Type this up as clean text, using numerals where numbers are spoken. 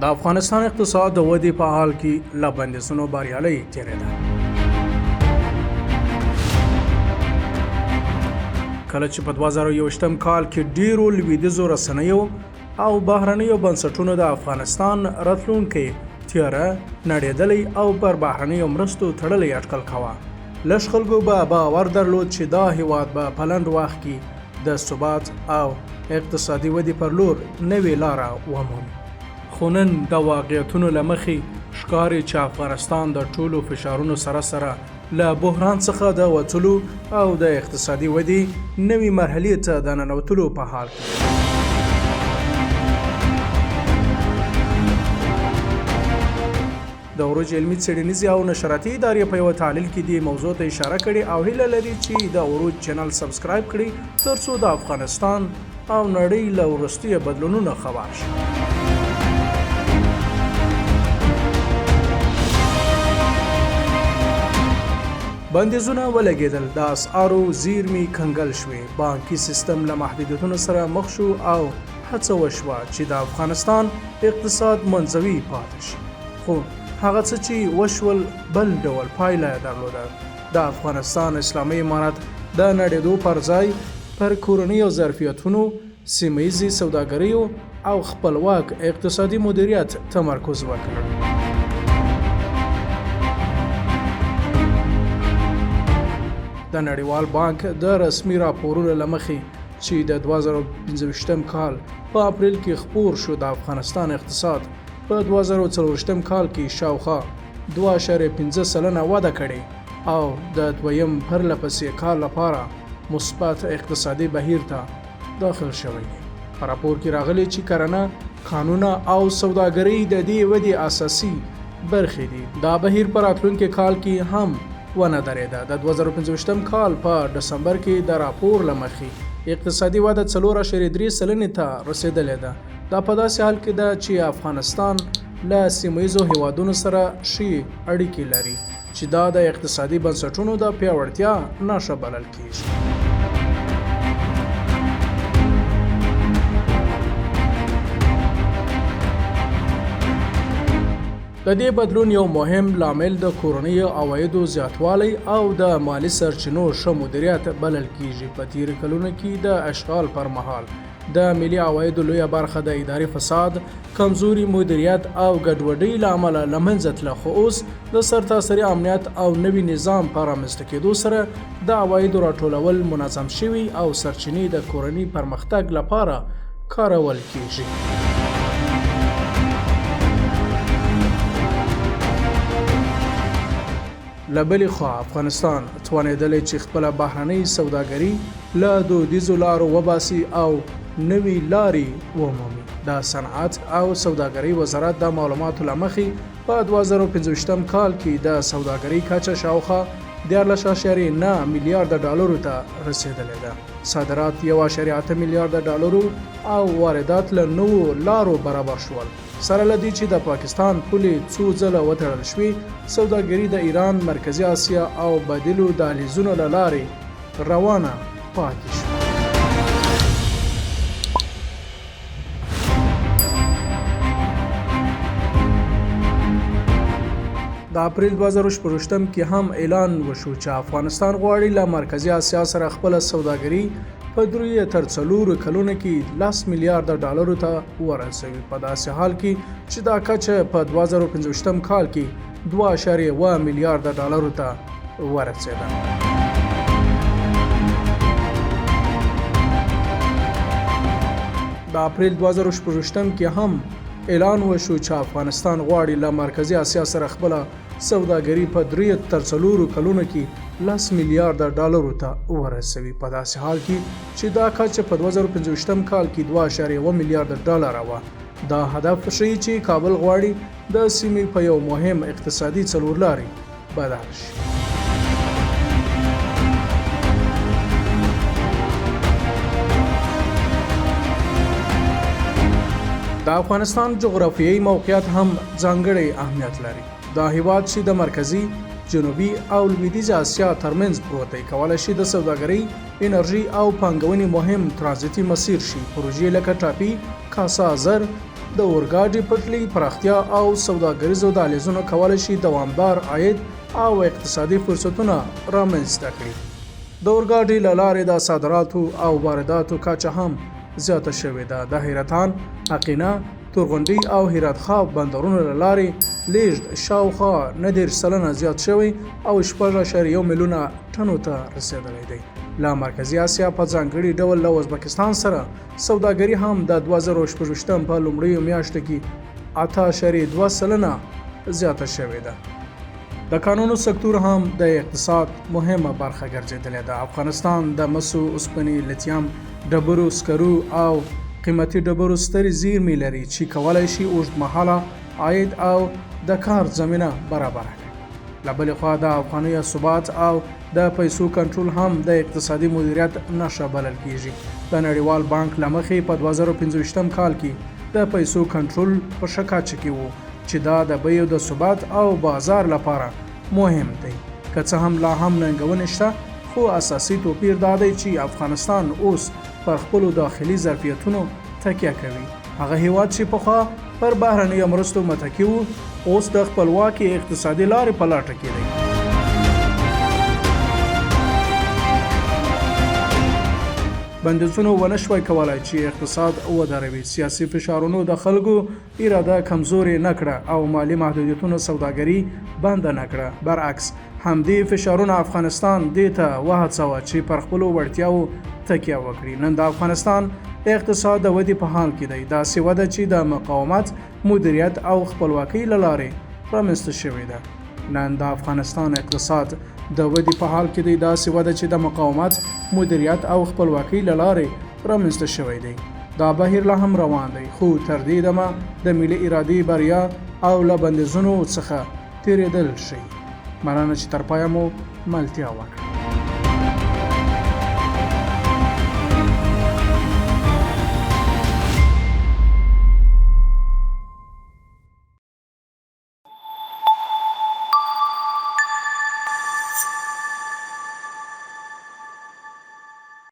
د افغانستان اقتصاد د ودې په حال کې له بندیزونو بریالی تېرېده. کله چې په 2021 کال کې ډیرو لویدیځو رسنیو او بهرنیو بنسټونو د افغانستان راتلونکی تیاره، نړېدلی او پر بهرنیو مرستو تړلی اټکل کاوه، لږ خلکو به باور درلود چې دا هیواد به په لنډ وخت کې د ثبات او اقتصادي ودې پر لور نوې لاره ومومي. خو نن د واقعیتونو له مخې ښکاري چې افغانستان د ټولو فشارونو سره سره له بحران څخه د وتلو او د اقتصادي ودې نوې مرحلې ته د ننوتلو په حال کې دی. د عروج علمي څېړنیزې او نشراتي ادارې په یوه تحلیل کې دې موضوع ته اشاره کړې او هیله لري چې د عروج چینل سبسکرایب کړي ترڅو د افغانستان او نړۍ له وروستیو بدلونونو خبر شي. بندیزونه ولګېدل، د اسعارو زیرمې کنګل شوې، بانکي سیستم له محدودیتونو سره مخ شو او هڅه وشوه چې د افغانستان اقتصاد منزوي پاتې شي. خو هغه څه چې وشول بل ډول پایله درلوده. د افغانستان اسلامي امارت د نړېدو پر ځای پر کورنیو ظرفیتونو، سیمه ییزې سوداګریو او خپلواک اقتصادي مدیریت تمرکز وکړ. د نړیوال بانک د رسمي راپورونو له مخې چې د 2025 کال په اپریل کې خپور شو، د افغانستان اقتصاد په 2024 کال کې شاوخوا 2.5% وده کړې او د دویم پرله پسې کال لپاره مثبت اقتصادي بهیر ته داخل شوی دی. په راپور کې راغلي چې کرنه، کانونه او سوداګرۍ د دې ودې اساسي برخې دي. دا بهیر په راتلونکي کال کې هم ونه درېده. د 2025 کال په دسمبر کې د راپور له مخې اقتصادي وده 4.3 سلنې ته رسېدلې ده. دا په داسې حال کې ده چې افغانستان له سیمه ییزو هېوادونو سره ښې اړیکې لري، چې دا د اقتصادي بنسټونو د پیاوړتیا نښه بلل کېږي. د دې بدلون یو مهم لامل د کورنیو عوایدو زیاتوالی او د مالي سرچینو ښه مدیریت بلل کېږي. په تېرو کلونو کې د اشغال پر مهال د ملي عوایدو لویه برخه د اداري فساد، کمزوري مدیریت او ګډوډۍ له امله له منځه تله، خو اوس د سرتاسري امنیت او نوي نظام په رامنځته کېدو سره د عوایدو راټولول منظم شوي او سرچینې د کورني پرمختګ لپاره کارول کېږي. له بلې خوا افغانستان توانېدلی چې خپله بهرنۍ سوداګري له دودیزو لارو وباسي او نوي لارې ومومي. د صنعت او سوداګرۍ وزارت د معلوماتو له مخې په 2025 کال کې د سوداګرۍ کچه شاوخوا 13.9 میلیارډ ډالرو ته رسېدلې ده. صادرات 1.8 میلیارډ ډالرو او واردات له نوو لارو برابر شول. سره له دې چې د پاکستان پولې څو ځله وتړل شوې، سوداګري د ایران، مرکزي اسیا او بدیلو دهلیزونو له لارې روانه پاتې شوه. د اپریل 2024 کې هم اعلان وشو چې افغانستان غواړي له مرکزي اسیا سره خپله سوداګري په درې تر څلورو کلونو کې 10 میلیارډ ډالرو ته ورسوي، په داسې حال کې چې دا کچه په 2025 کال کې 2.1 میلیارډ ډالرو ته ورسېده. د اپریل 2024 کې هم اعلان وشو چې افغانستان غواړي له مرکزي اسیا سره خپله سوداګري په درې تر څلورو کلونو کې 10 میلیارډ ډالرو ته ورسوي، په داسې حال کې چې دا کچه په 2025 کال کې 2.1 میلیارډ ډالره وه. دا هدف ښيي چې کابل غواړي د سیمې په یو مهم اقتصادي څلورلاري بدل شي. د افغانستان جغرافیایي موقعیت هم ځانګړی اهمیت لري. دا هیواد چې د مرکزي، جنوبي او لویدیځې اسیا ترمنځ پروت دی، کولی شي د سوداګرۍ، انرژۍ او پانګونې مهم ترانزیتي مسیر شي. پروژې لکه ټاپي، کاسا 1000، د اورګاډي پټلۍ پراختیا او سوداګریزو دهلیزونو کولی شي دوامدار عاید او اقتصادي فرصتونه رامنځته کړي. د اورګاډي له لارې د صادراتو او وارداتو کچه هم زیاته شوې ده. د حیرتان، اقینه، تورغونډۍ او هرات خاب بندرونو له لارې لیږد شاوخوا 39% زیات شوی او 6.1 میلیونه ټنو ته رسېدلی دی. له مرکزي اسیا په ځانګړي ډول له ازبکستان سره سوداګري هم د 2026 په لومړیو میاشتو کې 8.2% زیاته شوې ده. د کانونو سکتور هم د اقتصاد مهمه برخه ګرځېدلې ده. افغانستان د مسو، اوسپنې، لیتیم، ډبرو سکرو او قیمتي ډبرو سترې زیرمې لري چې کولای شي اوږدمهاله عاید او د کار زمینه برابره کړي. له بلې خوا د افغانیو ثبات او د پیسو کنټرول هم د اقتصادي مدیریت نښه بلل کیږي. د نړیوال بانک له مخې په 2025 کال کې د پیسو کنټرول په ښه کچه کې و، چې دا د بیو د ثبات او بازار لپاره مهم دی. که څه هم لا هم ننګونې شته، خو اساسي توپیر دا دی چې افغانستان اوس پر خپلو داخلي ظرفیتونو تکیه کوي. هغه هیواد چې پخوا پر بهرنیو مرستو متکي و، اوس د خپلواکې اقتصادي لارې په لټه کې دی. بندیزونو ونه شوای کولای چې اقتصاد ودروي، سیاسي فشارونو د خلکو اراده کمزورې نه کړه او مالي محدودیتونو سوداګري بنده نه کړه. برعکس، همدې فشارونه افغانستان دې ته وهڅاوه چې پر خپلو وړتیاوو تکیه وکړي. نن د افغانستان اقتصاد د ودې په حال کې دی، داسې وده چې د مقاومت، مدیریت او خپلواکۍ له لارې رامنځته شوې ده. نن د افغانستان اقتصاد د ودې په حال کې دی، داسې وده چې د مقاومت، مدیریت او خپلواکۍ له لارې رامنځته شوی دی. دا بهیر لا هم روان دی، خو تر دې دمه د ملي ارادې بریا او له بندیزونو څخه تېرېدل ښيي. مننه چې تر پایه مو ملتیا وکړه.